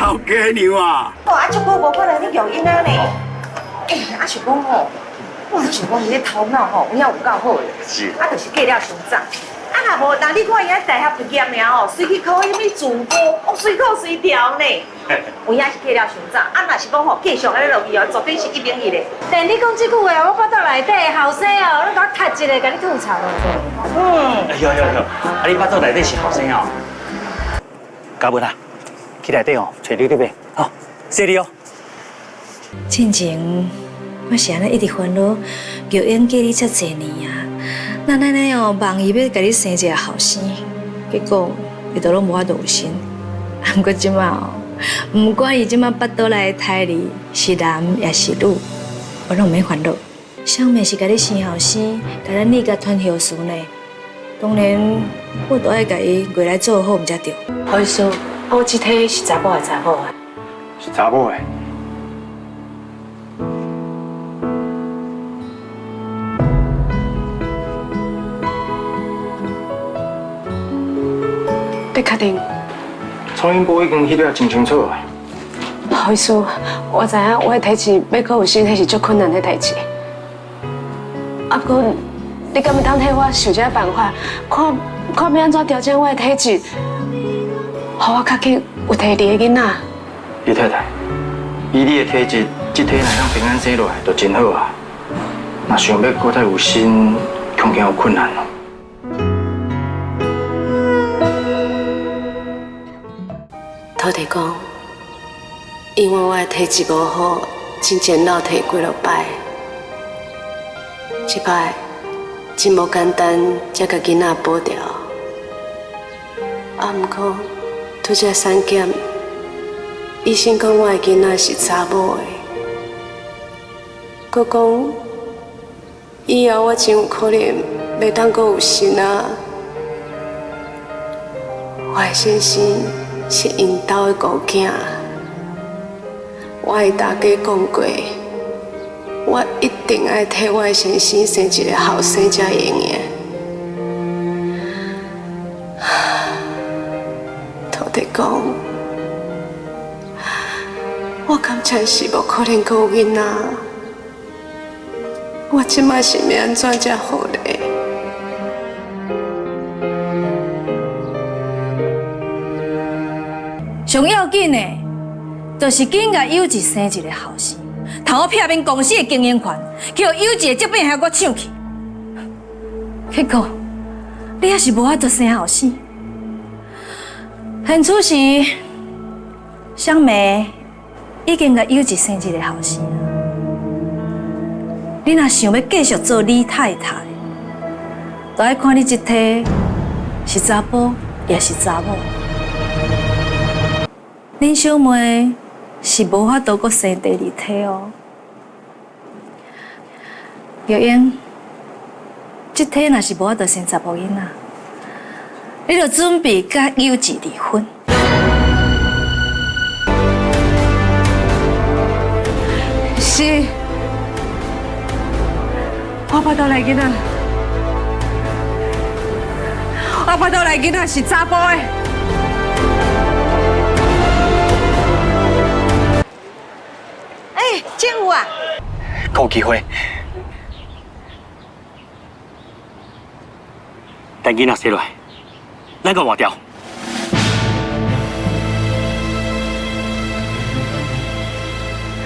老家娘啊！哦，啊，足久無看到你玉英啊呢。欸，啊想講吼，我想講伊咧頭腦吼，有影有夠好的。是。啊，就是過了傷早。啊，若無，若你看伊喺大學畢業爾吼，隨去考彼物主播，哦，隨考隨調呢。有影是過了傷早，啊，若是講吼，繼續按呢落去哦，絕對是一等一的。但你講這句話，我腹肚內底的後生哦，攏共我踢一个，共你吐槽。嗯。哎呦呦呦，啊你腹肚內底是後生哦。嘉文啊，去內底哦，揣你弟妹，好，謝你哦。進前我是按呢一直煩惱玉英嫁你遮濟年啊，咱按呢哦望伊欲共你生一个後生，結果伊都攏無法度有身。啊，毋過這馬哦，毋管伊這馬腹肚內的胎兒是男抑是女，我攏毋免煩惱。小妹是共你生後生，共咱李家傳後嗣呢。當然，我都愛共伊過來做好，毋才對。侯醫師，我這胎是查某的查某的？是查某的。你確定？超音波已經翕了真清楚啊。侯醫師，我知影我的體質欲閣有身體是足困難的代誌。啊，不過你敢會當替我想一下辦法，看看欲按怎調整我的體質，予我較緊有第二个囡仔。李太太，以你的體質，這胎若當平安生落來，就真好啊。若想欲閣再有身，恐驚有困難哦。土地公，因為我的體質無好，之前落體幾落擺，這擺真無簡單，才共囡仔保掉。啊，毋過拄才產檢，醫生講我的囡仔是查某的，閣講以後我真有可能袂當閣有身啊。我的先生是𪜶兜的孤囝，我的大家講過，我一定愛替我的先生生一个後生才會用的。土地公，我敢真是無可能閣有囡仔，我這擺是欲按怎才好咧？上要緊的，就是緊共有志生一个後生，通好避免公司的經營權，去予有志的這邊遐閣搶去。結果你還是無法度生後生。現此時，小妹已經共有志生一个後生啊。你若想欲繼續做李太太，就愛看你這胎是查埔抑是查某。恁小妹是無法度閣生第二胎哦。玉英，這胎若是無法度生查某囡仔，你就準備佮有志離婚。是，我腹肚內囡仔，我腹肚內囡仔是查埔的。欸，政有啊！阁有機會，等囡仔生落來，咱閣換掉。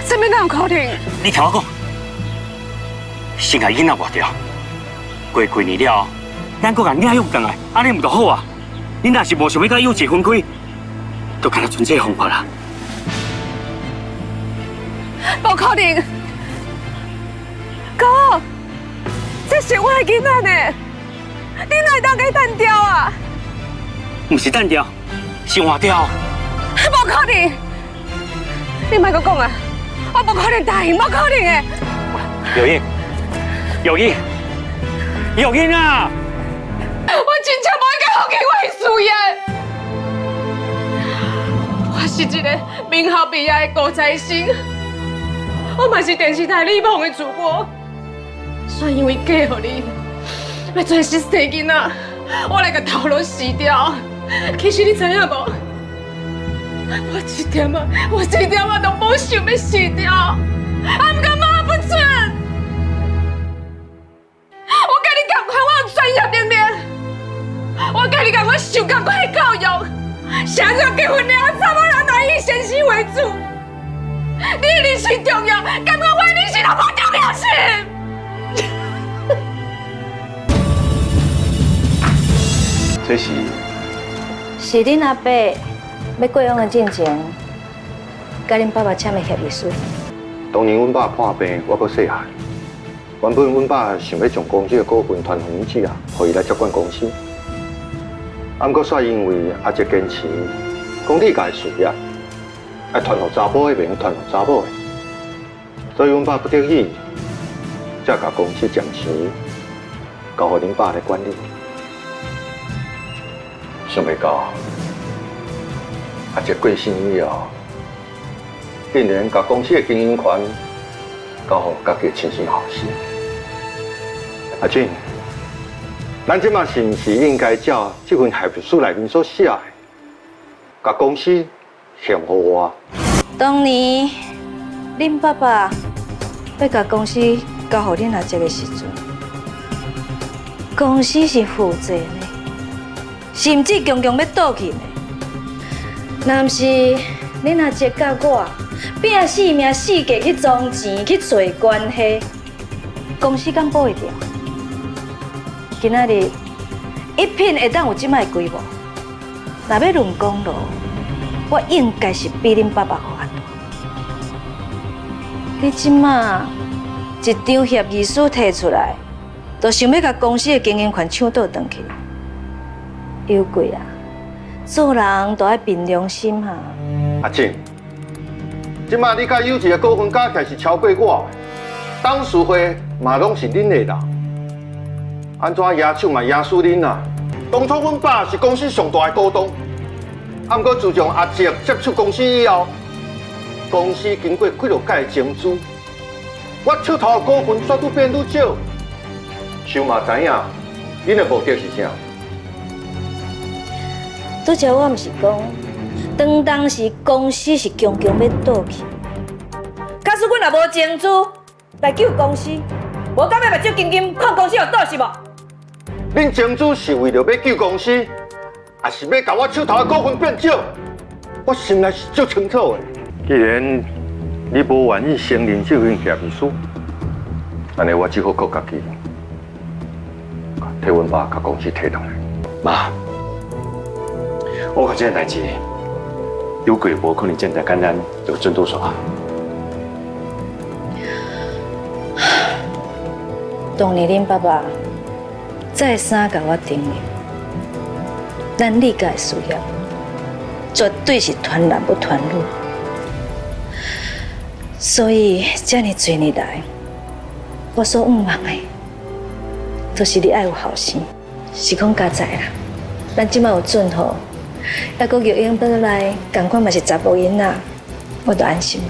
這欲哪有可能？你聽我講，先共囡仔換掉，過幾年了後，咱閣共領養轉來，按呢毋就好啊？你若是無想欲佮有志分開，就干焦賰這个方法啦。無可能，哥，這是我的囡仔呢，你哪會當共伊單調啊？毋是單調，是換掉。無可能，你莫閣講啊！我無可能答應，無可能的。玉英，玉英，玉英啊！我真正無愛放棄我的事業。我是一个名校畢業的高材生，我嘛是電視台李夢的主播。煞因為嫁予你，欲專心生囡仔，我來共頭路辭掉。其實你知影無？我一點仔，我一點仔都無想欲死掉，啊，毋過媽不准。我佮你仝款，我有專業能力，我佮你仝款，我受仝款的教育，啥怎結婚了，查某人都以先生為主。你的人生重要，感覺我的人生都無重要性。這是是恁阿伯欲過往的進前，佮恁爸爸簽的協議書。當年阮爸破病，我閣細漢。原本阮爸想欲將公司的股份傳予阮姊啊，予伊來接管公司。啊，毋過煞因為阿叔堅持，講你家的事業愛傳予查埔的，袂用傳予查某的，所以阮爸不得已，才共公司暫時交予恁爸來管理。想袂到，阿叔過身以後，竟然共公司的經營權交予家己的親生後生。阿俊，咱這馬是毋是應該照這份協議書內面所寫的，共公司獻予我？當年恁爸爸欲共公司交予恁阿叔的時陣，公司是負債呢，甚至強強欲倒去呢。若毋是恁阿叔佮我拼性命四界去裝錢去揣關係，公司敢保會牢？今仔日一品會當有這擺的規模，若欲論功勞，我應該是比恁爸爸閣較大。你這馬一張協議書提出來，就想欲共公司的經營權搶倒轉去，有貴啊！做人都愛憑良心哈。阿靜，這馬你佮有志的股份加起來是超過我的，董事會嘛攏是恁的人，按怎野手嘛贏輸恁啊？當初阮爸是公司上大的股東，啊，毋過自從阿叔接手公司以後，公司經過幾落屆增資，我手頭的股份煞拄變愈少。想嘛知影，恁的目的是啥？拄才我毋是講，當時公司是強強欲倒去，假使阮若無增資來救公司，無到尾目睭金金看公司予倒是無？恁增資是為著欲救公司，抑是欲共我手頭的股份變少？我心內是足清楚的。既然你無願意承認這份協議書，按呢我只好靠家己，替阮爸共公司提轉來。媽，我看這个代誌，有貴無可能這麼簡單就準拄煞。當年恁爸爸再三共我承認，咱李家的事業絕對是傳男不傳女，所以這爾濟年來，我所向望的，就是你愛有後生。是講佳哉啦，咱這馬有俊豪，猶閣玉英轉來，仝款嘛是查埔囡仔，我就安心。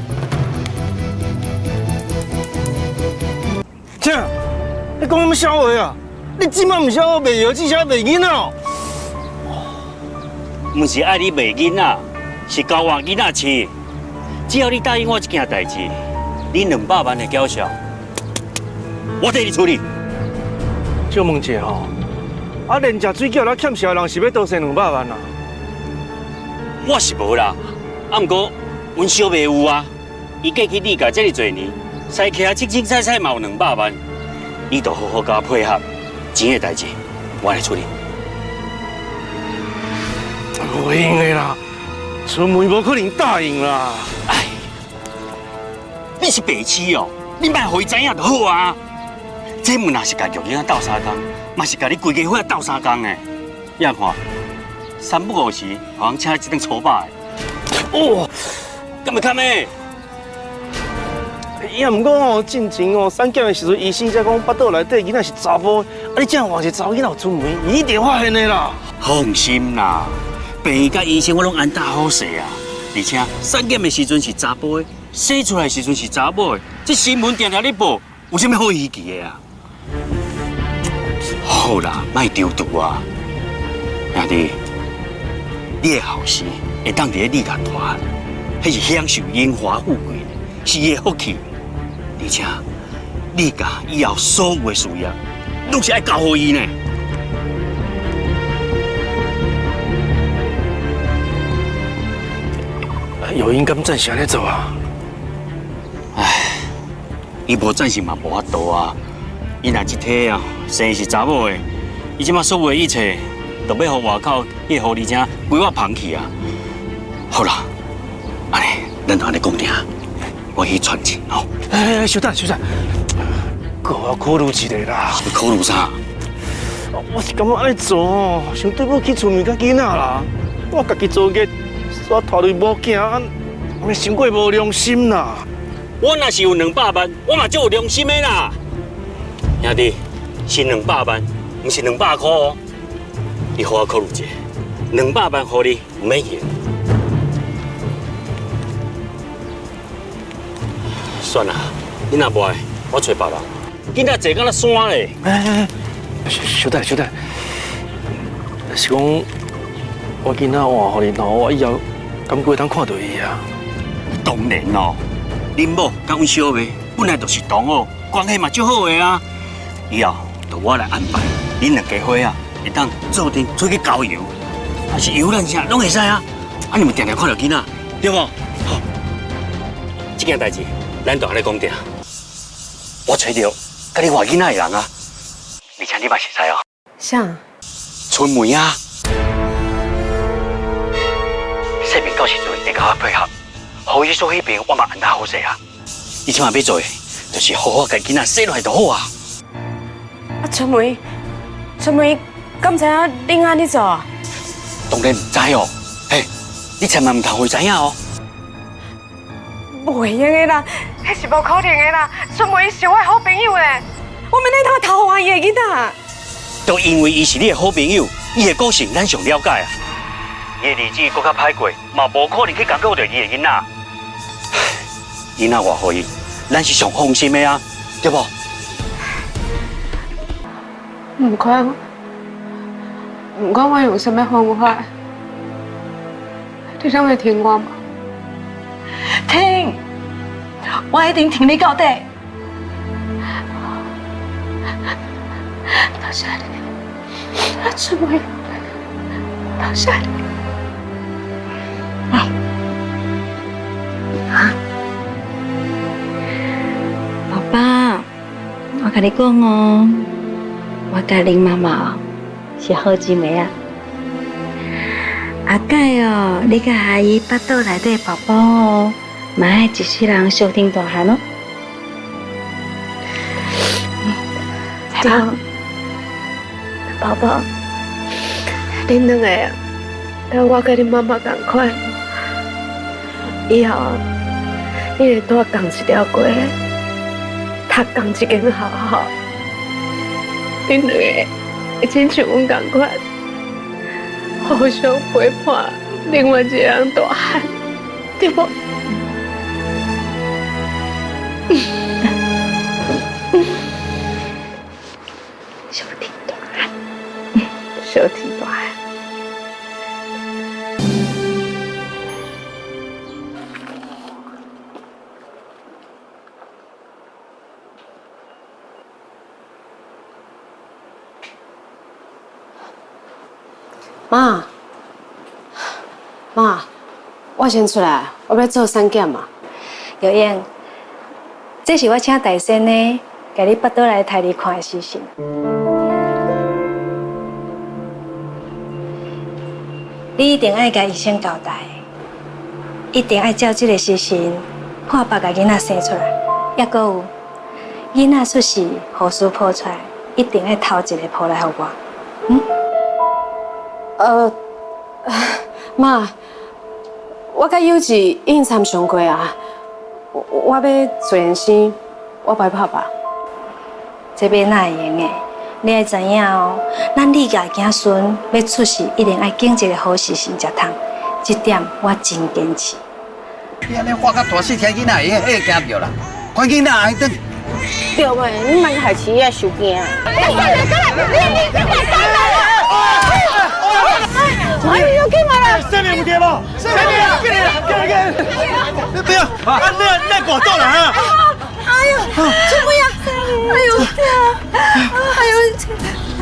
啥？你講啥物痟話啊？你這馬毋是愛我賣藥，這是愛賣囡仔哦？毋是愛你賣囡仔，是交換囡仔飼。只要你答應我這件代誌，你200萬的繳銷，我替你處理。借問一下吼，啊，連食水餃都欠潲的人是欲多生200萬啊？我是無啦，啊，毋過阮小妹有啊，伊過去李家這麼濟年，使起清清彩彩嘛有200萬，你就好好共我配合，錢的代誌我來處理。無閒的啦，春梅無可能答應啦。哎，你是白痴哦，你莫予伊知影就好啊。這毋若是共玉英鬥相共，嘛是共你規家伙鬥相共的。你看，三不五時，予人請一頓粗飽的。哦，敢會堪的？也毋過哦，進前哦，產檢的時陣，醫生才講腹肚內底囡仔是查埔，啊，你這樣換一個查某囡仔有春梅，伊一定發現的啦。放心啦，病院佮醫生我攏安搭好勢啊。而且產檢的時陣是查埔的，生出來的時陣是查某的，這新聞定定咧報，有啥物好稀奇的啊？好啦，莫躊躇啊，兄弟，你的後生會當佇咧李家大漢，彼是享受榮華富貴，是伊的福氣。而且李家以後所有的事業，攏是愛交予伊呢。玉英敢贊成按呢做啊？唉，伊無贊成嘛無法度啊。伊若這體啊，生是查某的，伊這馬所有的一切，都欲予外口彼个狐狸精規划捧去啊。好啦，按呢，咱就按呢講定，我去傳情吼。哎，稍等，稍等，閣予我考慮一下啦。欲考慮啥？我是感覺按呢做哦，傷對不起春梅佮囡仔啦。我家己做孽，煞拖累某囝，按呢傷過無良心啦。我若是有200萬，我嘛足有良心的啦。兄弟，是200萬，毋是200箍哦。你好好考慮一下，200萬予你，毋免還。算啦，你若無愛，我揣別人。囡仔坐敢若山咧。哎哎，稍等，稍等，是講我囡仔換予恁，我以後敢閣會當看著伊啊？當然咯，恁某佮阮小妹本來就是同學，關係嘛足好的啊。以後就我來安排，恁兩家伙啊，會當做陣出去郊遊，還是遊覽啥，攏會使啊。啊，你們定定看著囡仔，對無？好，這件代誌咱就按呢講定。我揣著佮你換囡仔的人啊，而且你嘛熟似哦。啥？春梅啊，說明到時陣會佮我配合，護理所彼邊我嘛安排好勢啊。伊這馬欲做的，就是好好共囡仔生落來就好啊。啊，春梅，春梅，敢知影恁按呢做啊？當然毋知哦。嘿，你千萬毋通予伊知影哦。袂用的啦，彼是無可能的啦。春梅是我的好朋友咧，我免得偷換伊的囡仔。就因為伊是你的好朋友，伊的個性咱上了解啊。伊的日子閣較歹過，嘛無可能去共顧著伊的囡仔。囡仔換予伊，咱是上放心的啊，對無？毋管，毋管我用啥物方法，你攏會聽我嗎？聽，我一定挺你到底。多謝你，春梅，多謝你。來，啊，爸爸，我共你講哦，我佮恁媽媽是好姊妹啊。阿蓋哦，你佮阿姨腹肚內底寶寶哦，嘛愛一世人相挺大漢哦。對，寶寶，恁兩個跟我佮恁媽媽仝款，以後你會蹛仝一條街，讀仝一間學校，恁兩個會親像阮仝款，互相陪伴，另外一個人大漢，對無？相挺大漢，相挺大漢。媽，媽，我先出來，我欲做產檢嘛。玉英，這是我請大仙呢，共你腹肚內胎兒看的時辰。你一定愛共醫生交代，一定愛照這個時辰破腹共囡仔生出來。抑閣有囡仔出世，護士抱出來，一定愛頭一個抱來予我。嗯？媽，我佮有志已經參詳過啊，我欲自然生，我袂怕吧？這欲哪會用的？你愛知影哦，咱李家子孫欲出世，一定愛揀一個好時辰才通，這點我真堅持。你按呢喊甲大細聽囡仔會會驚著啦，趕緊啦，來轉。對袂？你莫害市仔受驚。你你你你你你哎呦，紧来啦！生命有对无？生命啊！紧来，紧来，紧来！你不要，啊，你挂倒啦哈！哎呦，春梅啊！哎呦，哎呦，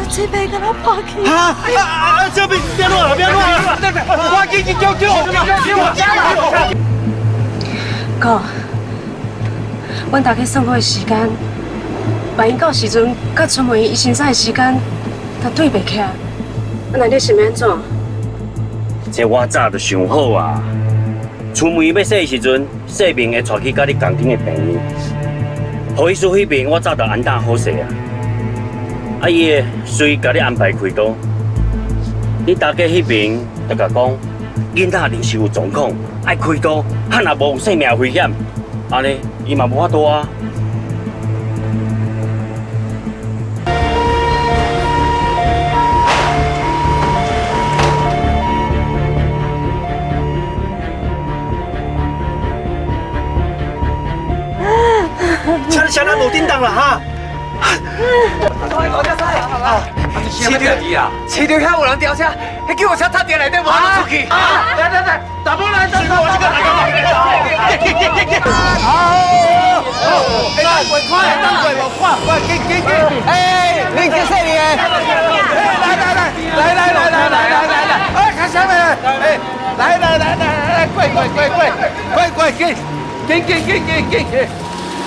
这边敢若破去！啊啊！这边别乱了，别乱了！我紧紧叫叫叫叫！哥，阮大家算好的时间，万一到时阵，佮春梅伊生产的时间，都对袂起来，那你想欲按怎？这我早就想好啊！春梅欲生的时阵，世明会带去佮你仝顶的病院。何医师彼边，我早就安搭好势啊！啊，伊会随共你安排开刀。你大家彼边就共讲，囡仔临时有状况，爱开刀，哈若无有生命危险，按呢伊嘛无法度啊。车车咱无叮当啦哈！市场遐有人调车，彼救护车插伫内底无法度出去。来来来，大波来，大波来，好，哎，快，等过无看，快，紧紧紧！哎，你叫啥名？来来来来来来来来来来来，哎，看啥物？哎，来来来来来，快快快快快快紧，紧紧紧紧紧，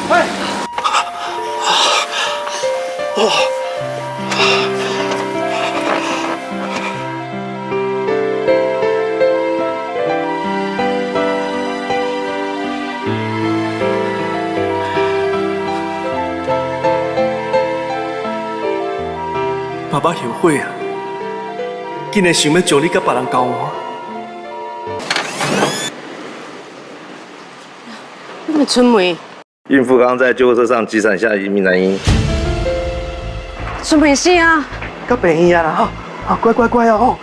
快！哦。爸爸后悔啊，竟然想欲将你佮别人交换。你们春梅，孕妇刚在救护车上急产下一名男婴。春梅死啊！到病院啊啦吼，啊乖乖乖哦吼，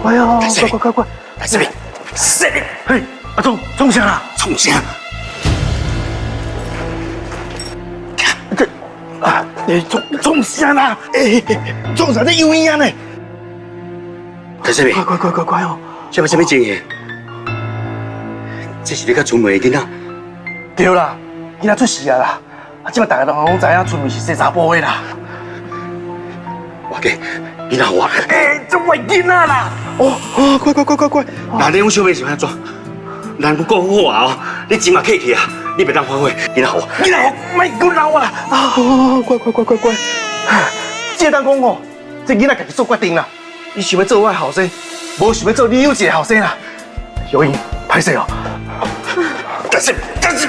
乖哦，乖乖乖乖。来这边，这边。嘿，阿忠，创啥啦？创啥？这啊，你创啥啦？哎，创啥在有影呢？大这边，快快快快快哦！什么什么情形？这是你佮春梅的囡仔？对啦，囡仔出事啊啦！啊，这马大家拢知影春梅是生查埔的啦。我给囡仔我，哎，这我囡仔啦！哦哦，快快快快快！那你讲小妹是按怎？咱讲好啊哦，你钱嘛客气啊，你袂当反悔，囡仔我，囡仔我，莫阁闹啊！啊，快快快快快！这当讲哦，这囡仔家己做决定啦，伊想欲做我的后生，无想欲做你有一个后生啦。小英，歹势哦。但是但是，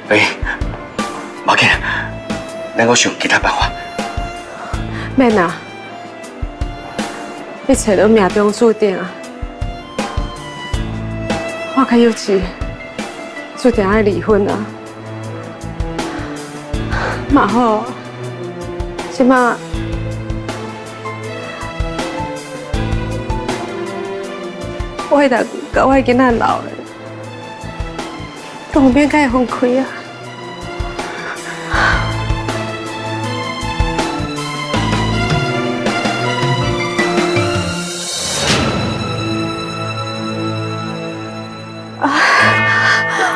哎，无要紧，咱阁想其他办法。免啦，一切都命中注定啊！我佮有志注定爱离婚啊！嘛好，这马我会当佮我的囡仔留的，都毋免佮伊分开啊！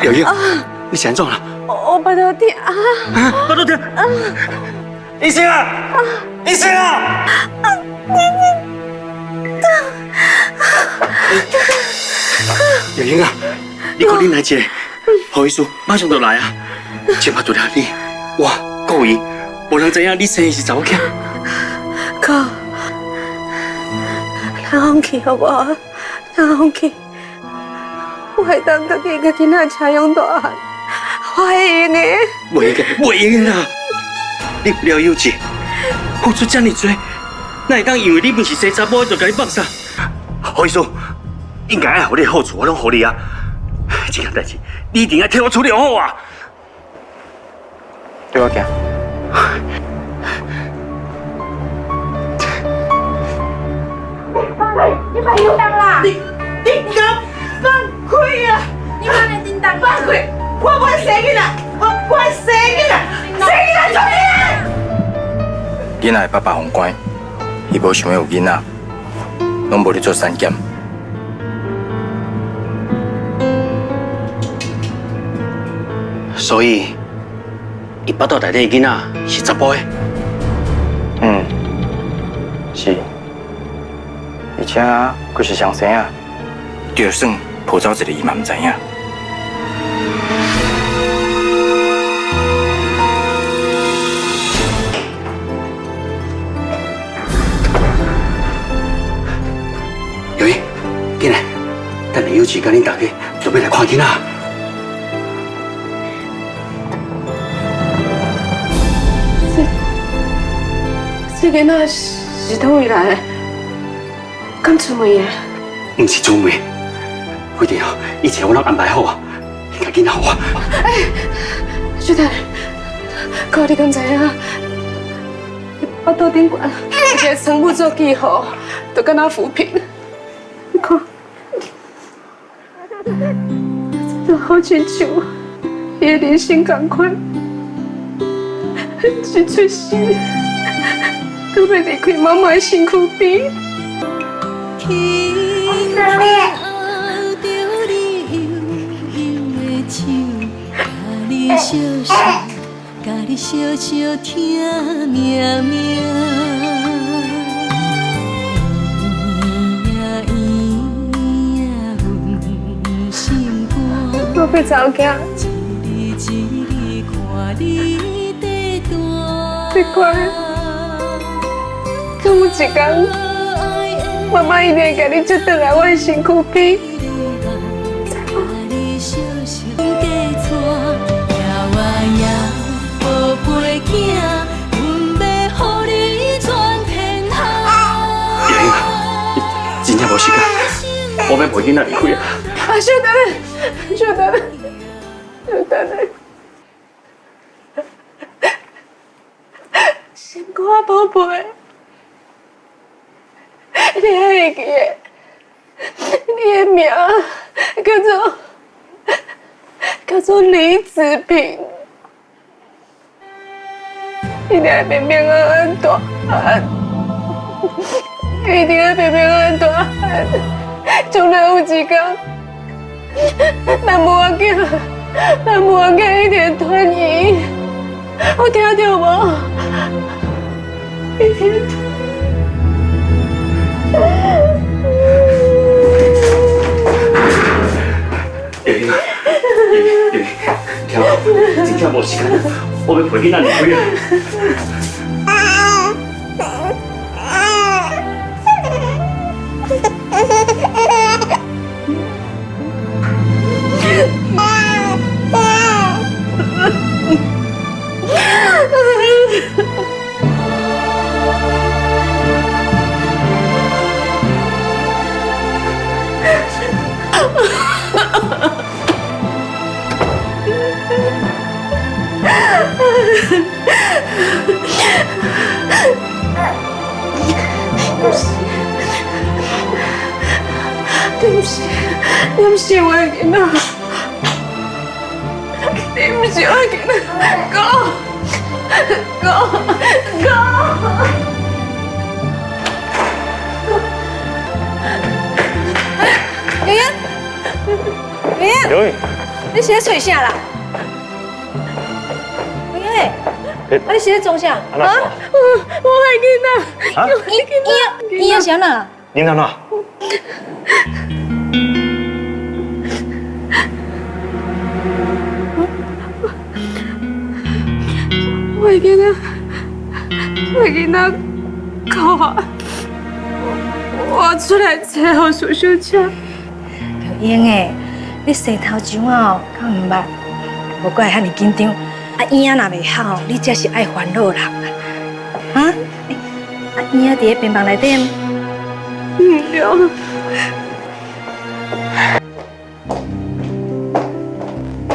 瑶瑶，你是按怎啦？我腹肚疼啊！腹肚疼！医生啊！医生啊！瑶英啊，你阁忍耐一下，何医师马上就来啊！这摆除了你，我、顾伊，无人知影你生的是查某囝。哥，咱放弃好无？咱放弃。我会当家己共囡仔车养大汉，我会用的。袂用的，袂用的啦！你了幼稚，付出这么多，哪会当因为你毋是生查某就共你放杀？何医师，应该爱予你的好处，我拢予你啊！这件代志，你一定爱替我处理好啊！对我行。你莫叮当啦！你敢放开啊！你莫来叮当！放开！我爱生囡仔，我爱生囡仔，生囡仔就你！囡仔的爸爸予关，伊无想欲有囡仔，攏無咧做產檢。所以，伊腹肚內底的囡仔是查埔的。嗯，是，而且閣是雙生仔，就算抱走一个，伊嘛毋知影。玉英，緊來，等下有志佮恁大家就欲來看囡仔。這囡仔是佗位來的？敢出門的？毋是出門，反正一切我攏安排好啊，你共囡仔予我。欸，小太，哥，你敢知影？腹肚頂懸有一個床母做記號，就敢若浮萍。你看，就好親像伊的人生仝款，一出世都欲離開媽媽的身軀邊。我被查某囝，你看，敢有一天，媽媽一定會共你接轉來我的身軀邊。玉英，真正無時間，我欲陪囡仔離開啊！啊，稍等，稍等，稍等。心肝寶貝，你還會記得？你的名叫做李子平，一定愛平平安安大漢，一定愛平平安安大漢。將來有一天，咱母仔囝，咱母仔囝一定會團圓，有聽著無？一定團圓。玉英啊，玉英，聽我，真正無時間，我欲陪囡仔離開啊。你毋是，你毋是我的囡仔，你毋是我的囡仔，哥，哥，哥。玉英，玉英，你是咧揣啥啦？玉英，啊，你是咧创啥？啊？我的囡仔，啊？伊伊是按怎？恁按怎？我的囡仔，我的囡仔哭啊！我出來找予蘇小姐。玉英欸，你生頭像哦，敢毋捌？無怪會遐爾緊張。啊，嬰仔若袂哭，你才是愛煩惱人啊！哈？啊，嬰仔佇咧病房內底。毋對。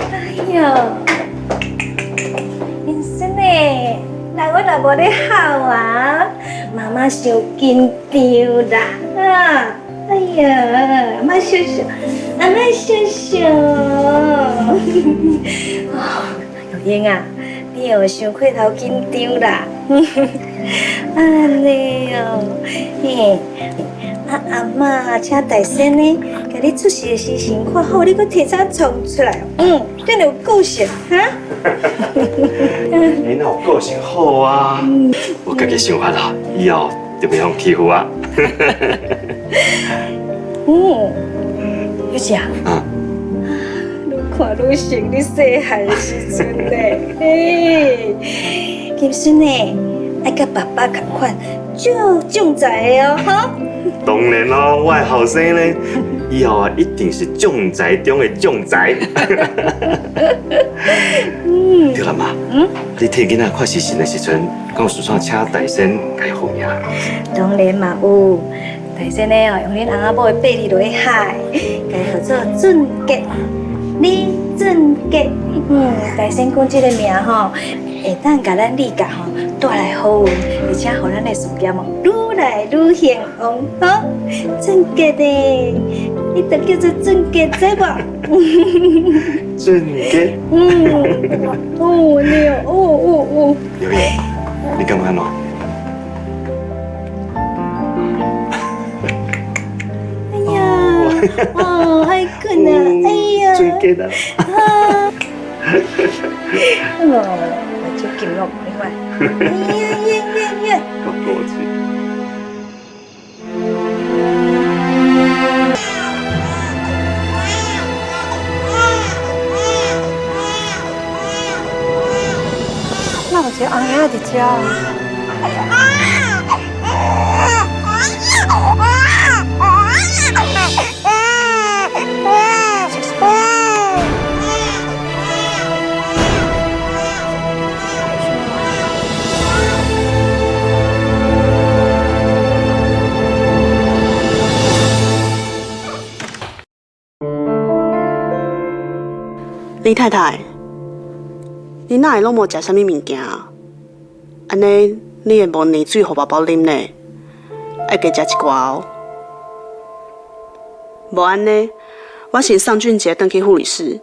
哎喲，林孫欸，來我若無咧哭啊，媽媽傷緊張啦！啊，哎呀，阿媽笑笑，阿媽笑笑。玉英啊，你哦，伤过头紧张啦。按呢哦，嘿，啊阿嬷请大仙呢，共你出世的时辰看好你，阁提早创出来，嗯，真有个性哈。你哪有个性好啊？我家己想法啦，以后就袂予欺负啊。嗯，有志啊，愈看愈像你细汉的时阵呢。嘿，金孙呢，爱佮爸爸仝款，足将才的哦，哈。当然咯，我的后生呢，以后啊一定是将才中的将才。嗯，对啦妈，嗯，你替囡仔看时辰的时阵，敢有顺续请大仙共伊号名？当然嘛有，大仙呢哦，用恁翁仔某的八字落去害，共伊号做俊杰，李俊杰。嗯，大仙讲这个名吼，会当共咱李家吼带来好运，而且予咱的事业哦愈来愈兴旺。好，俊杰的，你就叫做俊杰，知无？俊杰。嗯，哦，你哦，哦哦哦。刘英，你感觉按怎？哎呀，哦，爱困啊，哎呀。俊杰啊。啊。哦，目睭金落，你看。哎呀呀呀呀！够高级。哪有一个红婴仔伫遮？李太太，你哪会拢无食啥物物件啊？按呢，你会无奶水予宝宝啉呢？爱加食一寡哦。无按呢，我先送俊杰转去护理室。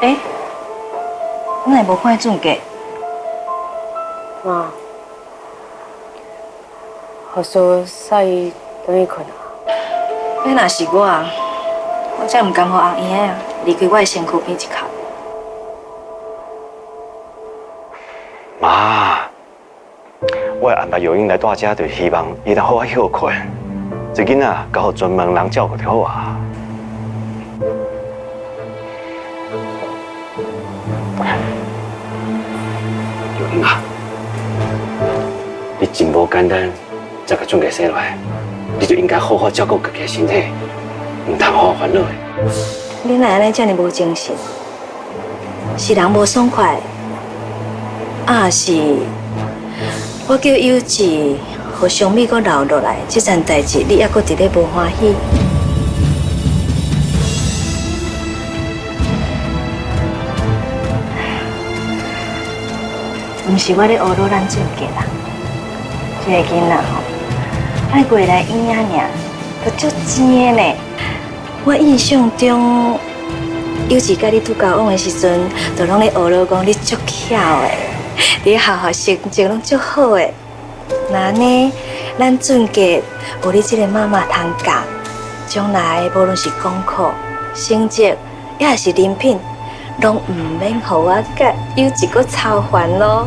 欸，我哪会无看见俊杰？妈，护士送伊转去睏啊。欲若是我，我才毋甘予红婴仔离开我的身躯边一刻。妈，我安排玉英来住遮，就是希望伊能好好歇睏。这囡仔交予专门人照顾就好啊。玉英啊，你真无简单，才共俊杰生落来，你就应该好好照顾家己的身体，毋通予我烦恼的。你哪会按呢遮尔无精神？是人无爽快，啊是我叫有志，予小美阁留落来，这层代志你犹阁伫咧无欢喜？毋是我咧乌鲁咱俊杰啦，这个囡仔吼，爱过来婴仔尔，都足精的呢。我印象中，有志佮你拄交往的时阵，就拢咧学鲁讲你足巧的，伫学校成绩拢足好的。那按呢，咱俊杰有你这个妈妈通教，将来无论是功课、成绩，抑是人品，拢毋免予我佮有一个操烦咯。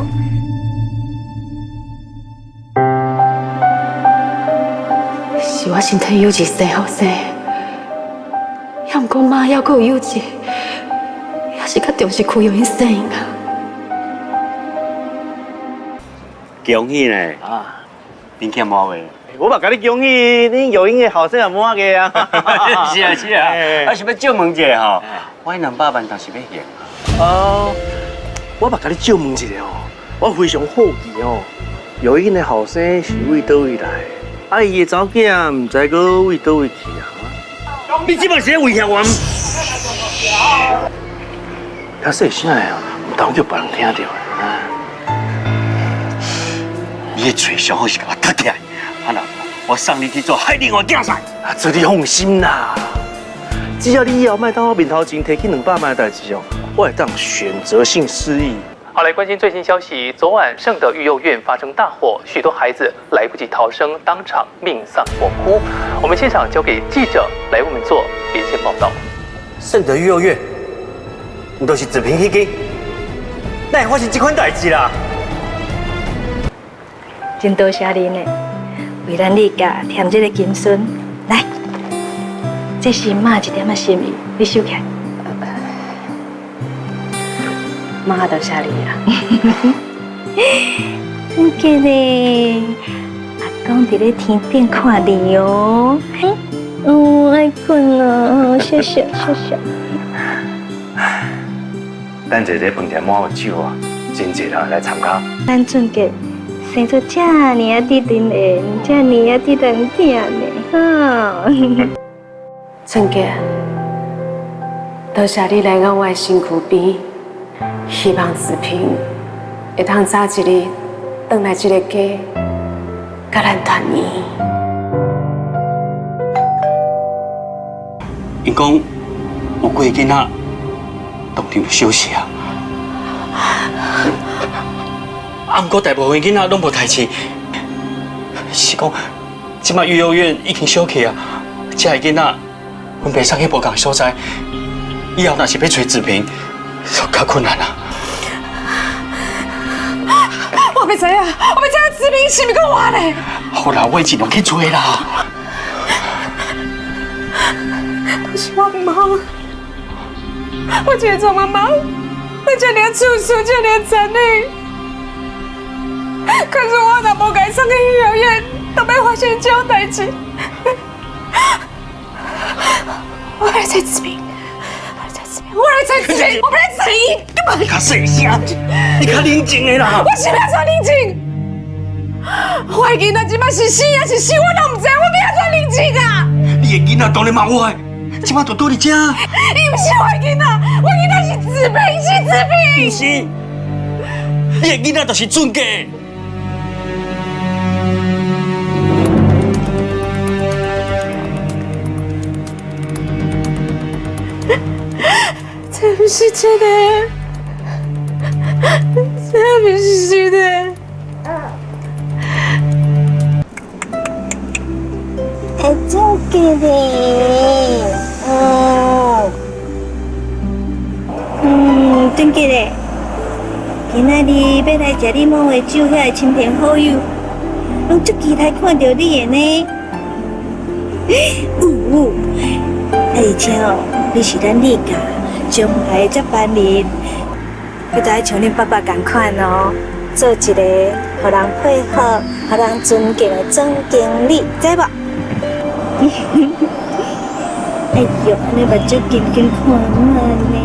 是我先替有志生后生，也毋过妈犹阁有有志，也是较重视区玉英生啊。恭喜呢！啊，恁欠我话。我嘛共你恭喜，恁玉英的后生也满月啊！是啊是啊，啊是欲借问一下吼，我200万当是欲还？哦，我嘛共你借问一下哦，我非常好奇哦，玉英的后生是为佗位来？啊，伊的查某囝毋知阁为佗位去啊？你这摆是咧威胁我？遐细声的啊，毋当叫别人听著啊！你的喙上好是共我合起来，啊若无我送你去做海内外竞赛。啊，这你放心啦，只要你以后莫当我面头前提起200万的代志哦，我会当选择性失忆。好，来关心最新消息。昨晚圣德育幼院发生大火，许多孩子来不及逃生，当场命丧火窟。我们现场交给记者来为我们做连线报道。圣德育幼院，毋就是子平彼间？哪会发生这款代志啦？真多谢恁的，为咱李家添这个金孙。来，这是妈一点仔心意，你收起来。妈，多谢你啊！真假呢？阿公伫咧天顶看你哦。嗯，爱睏啊，谢谢谢谢。等下这饭店满有酒啊，真济人来参加。咱俊杰生做遮尔啊得人缘，遮尔啊得人疼呢，哈。俊杰，多谢你来到我的身躯边。希望子平会当早一日转来这个家，佮咱团圆。𪜶讲有几个囡仔当场烧死啊！啊，毋过大部分囡仔拢无代志，是讲这摆育幼院已经烧去啊，这个囡仔分别送去无仝所在，以后若是欲揣子平，就较困难啊！我欲知影，我欲知影子平是毋是阁活咧？好啦，我会尽量去揣啦。都是我毋好，我一个做妈妈，我这尔自私，这尔残忍。可是我若无共伊送去育幼院，就欲发生这种代志。我来揣子平。我来揣子平，我欲来揣伊。你较细声，你较冷静的啦。我是欲按怎冷静？我的囡仔这摆是死抑是生，我拢毋知，我欲按怎冷静啊？你的囡仔当然嘛我的，这摆就佇伫遮。伊毋是我的囡仔，我囡仔是子平，是子平。毋是，你的囡仔就是俊杰。这毋是真的，这毋是真的。会真记哩，哦，真记咧。今仔日欲来食你某的酒，遐个亲朋好友，拢足期待看著你的呢。有有，啊而且哦，你是咱李家将来的接班人，你就爱像恁爸爸仝款哦，做一个予人配合、予人尊敬的总经理，知无？哎哟，按呢目睭紧紧看我呢。